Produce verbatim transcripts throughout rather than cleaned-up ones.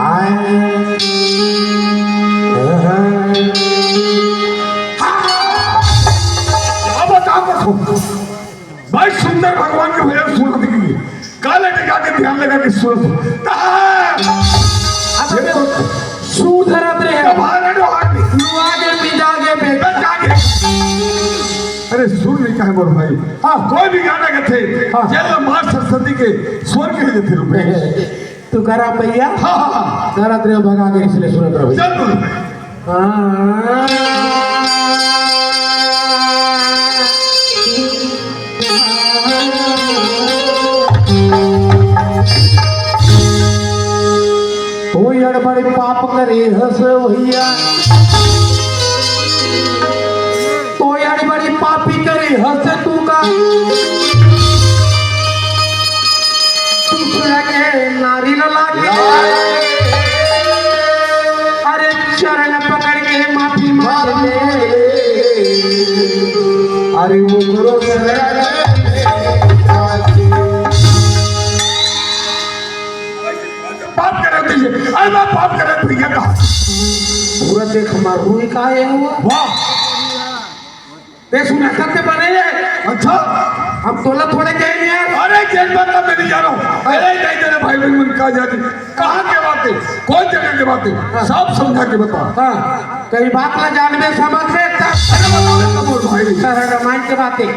आए। अब बता मत हो। भाई सुंदर भगवान के भजन सुनत के लिए काले टिका के ध्यान लगा के सुनत हो। कहाँ? अब ये तो सुर धरत रहे। कब आ रहे हो आदमी? नुआ के पिता के बेटा। बेटा के। अरे सुन नहीं कहे मोर भाई। हाँ। कोई भी गाना गाथे, हाँ। जेला माँ सरस्वती के स्वर कहे जाथे रुपेश। तुकाराम भैया। हाँ, हाँ, हाँ। धरत रहे भगा के इसलिए सुनत रहो। चल बोल। हाँ। ओ यार, बड़े पाप करे हस भैया, ओ यार, बड़े पापी करे हस तू का, दूसरा के नारी ल लागे। अरे चरण पकड़ के माफी मांग ले। अरे वो गुरु शरण। पाप करे भैया, अरे मैं पाप करे भैया का। पूरा देख मारू ही का ये हुआ। वाह। ते सुना करते बने ये। अच्छा। हम तोला थोड़े कहे नहीं यार। अरे जेल में का मैं नहीं जा रहा हूँ। अरे नहीं तेरे भाई बहन मन का जाती। कहाँ के बातें? कौन जगह के बातें? हाँ। सब समझा के बता। हाँ। कई बात ला जानबे समझबे तब। अरे बता दे कपूर भाई। हाँ, हाँ, रामायण के बातें।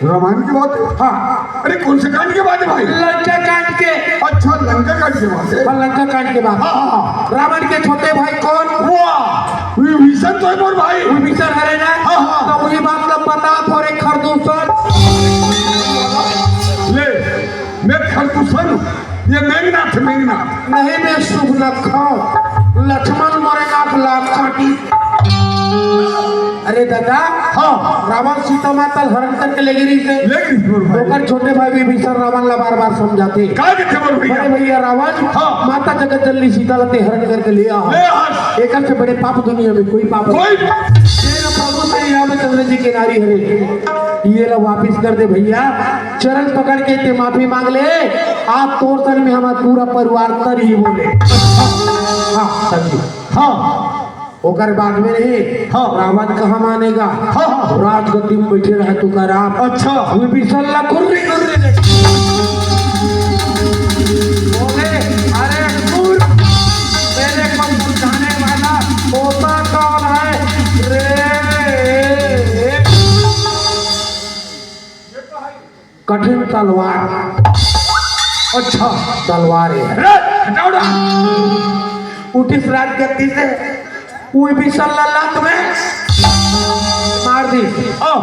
रामायण की बात है? हाँ। अरे कौन से कांड की बात है भाई? लंका कांड के। अच्छा, लंका कांड की बात है। हाँ, लंका कांड की बात। हाँ, हाँ, हाँ। रावण के छोटे भाई कौन? वाह, विभीषण तो है मोर भाई। विभीषण हरे ना? हाँ, हाँ। तो वही बात का पता थोड़े खरदूषण। ले, मैं खरदूषण हूँ। ये मेघनाथ, मेघनाथ। नहीं, मैं शुभ लखन, लक्ष्मण मोरे नाक लाग काटी। अरे दादा, हाँ। रावण सीता माता ल हरण करके ले गे रहिस हे। ले गे रहिस मोर भाई। ओकर छोटे भाई विभीषण रावण ला बार-बार समझाथे। का कथे मोर भैया? अरे भैया रावण, हाँ। माता जगत जननी सीता ला ते हरण करके ले आ। ले आ। एकर से बड़े पाप दुनिया में कोई पाप कोई नहीं। पाप। तेरा प्रभु श्री रामचंद्र जी के नारी हरे। ये ला वापिस कर दे भैया। चरण पकड़ के ते माफी मांग ले। आज तोर संग में हमार पूरा परिवार तर ही बोले। हाँ, सर जी। हाँ। ओकर बाद में नहीं, हाँ। रावण कहाँ मानेगा? हाँ, हाँ। राजगद्दी में बैठे रहे तुकाराम। अच्छा। विभीषण ला गुर्री गुर्री देख। बोले, "अरे मूर्ख, मेरे को समझाने वाला तोता कौन है रे?" कठिन तलवार। अच्छा। तलवार है। अरे, हटाओ ना। उठिस राजगद्दी से, विभीषण ला लात में मार दी। ओ,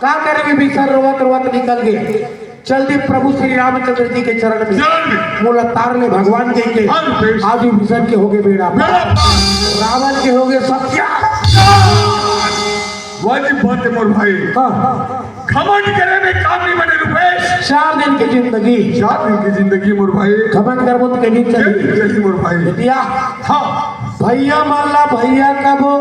का करे विभीषण, रोवत रोवत निकल गे। चल दे प्रभु श्री रामचंद्र जी के चरण में। चरण में। मोला तार ले भगवान के, के। हाँ, रुपेश। आज विभीषण के होगे बेड़ा पार। बेड़ा पार। रावण के होगे सत्या। वाजिब बात है मोर भाई। हाँ। घमंड करे में काम नहीं बने रुपेश। चार दिन की जिंदगी। चार दिन की जिंदगी मोर भाई। घमंड करबो तो कहीं चली। चली, चली मोर भाई। बिटिया। हाँ। भैया मान ला, भैया कबो।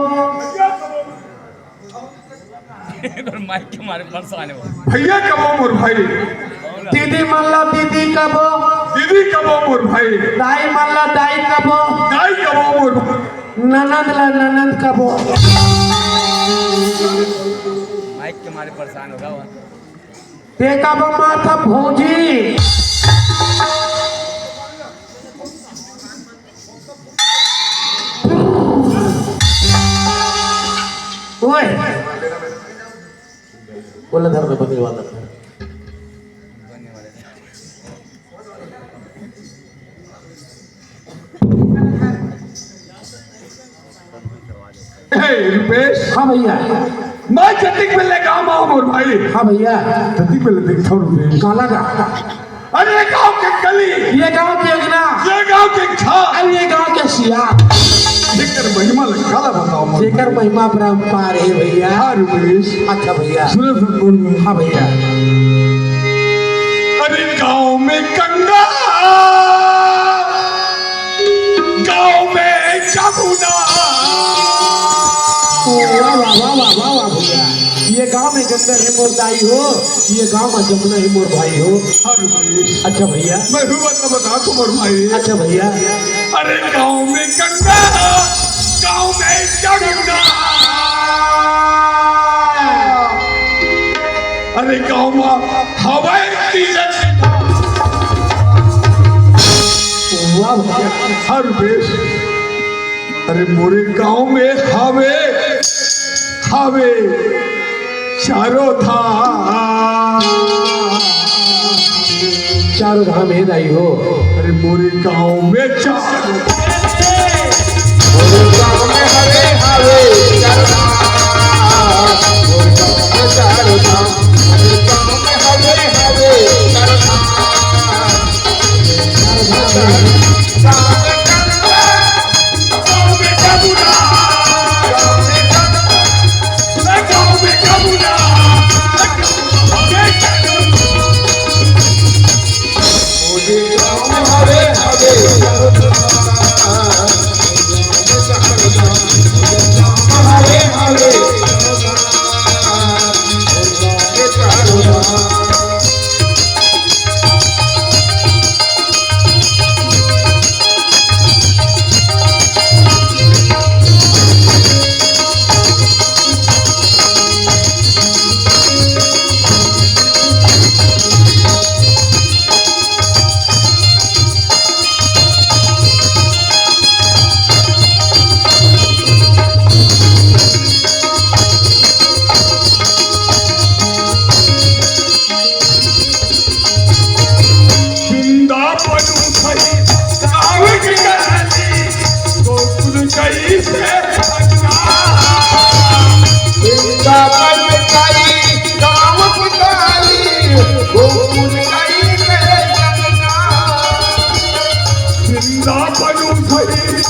माइक के मारे परेशान हो। भैया कबो मोर भाई। दीदी मान ला, दीदी कबो। दीदी कबो मोर भाई। दाई मान ला, दाई कबो। दाई कबो मोर भाई। ननद ला ननद कबो। माइक के मारे परेशान होगा वो। ते कबो माथा भौजी। ओए। बोला धर में बकरी वाला। ए, रुपेश। हाँ भैया। मैं जतिक बेले गाँव में हूँ मोर भाई। हाँ भैया। जतिक बेले देखता हूँ रुपेश। काला का? अरे ये गाँव के गली। ये गाँव के अंगना। ये गाँव के खाल। अरे ये गाँव के सियार। जेकर महिमा ला काला बताओ मोर जेकर भाई। महिमा अपरंपार है भैया। हाँ रुपेश। अच्छा भैया। सुनो सुन बोल। हाँ भैया। अरे गाँव में गंगा, गाँव में जमुना। वाह, वाह, वाह, वाह, वाह, वाह, भैया। ये गाँव में गंगा है मोर दाई हो, ये गाँव में जमुना है मोर भाई हो। हाँ रुपेश। अच्छा भैया। मैं हूँ बता, बता तुम्हार भाई। अच्छा भैया। अरे गाँव हवय तीरथ। वाह भैया, हर बेस। अरे मोरे गांव में हवे, हवे चारों धाम। चारों धाम हे दाई हो। अरे मोरे गांव में चारों धाम। मोरे गांव में हवे, हवे चारों धाम। मोरे गांव में चारों धाम। मोरे गांव में हवे, हवे चारों धाम। वृंदावन सहित गाँव की कहानी, गोकुल गई से भगवान। वृंदावन गई गाँव की कहानी, गोकुल गई से भगवान। वृंदावन सहित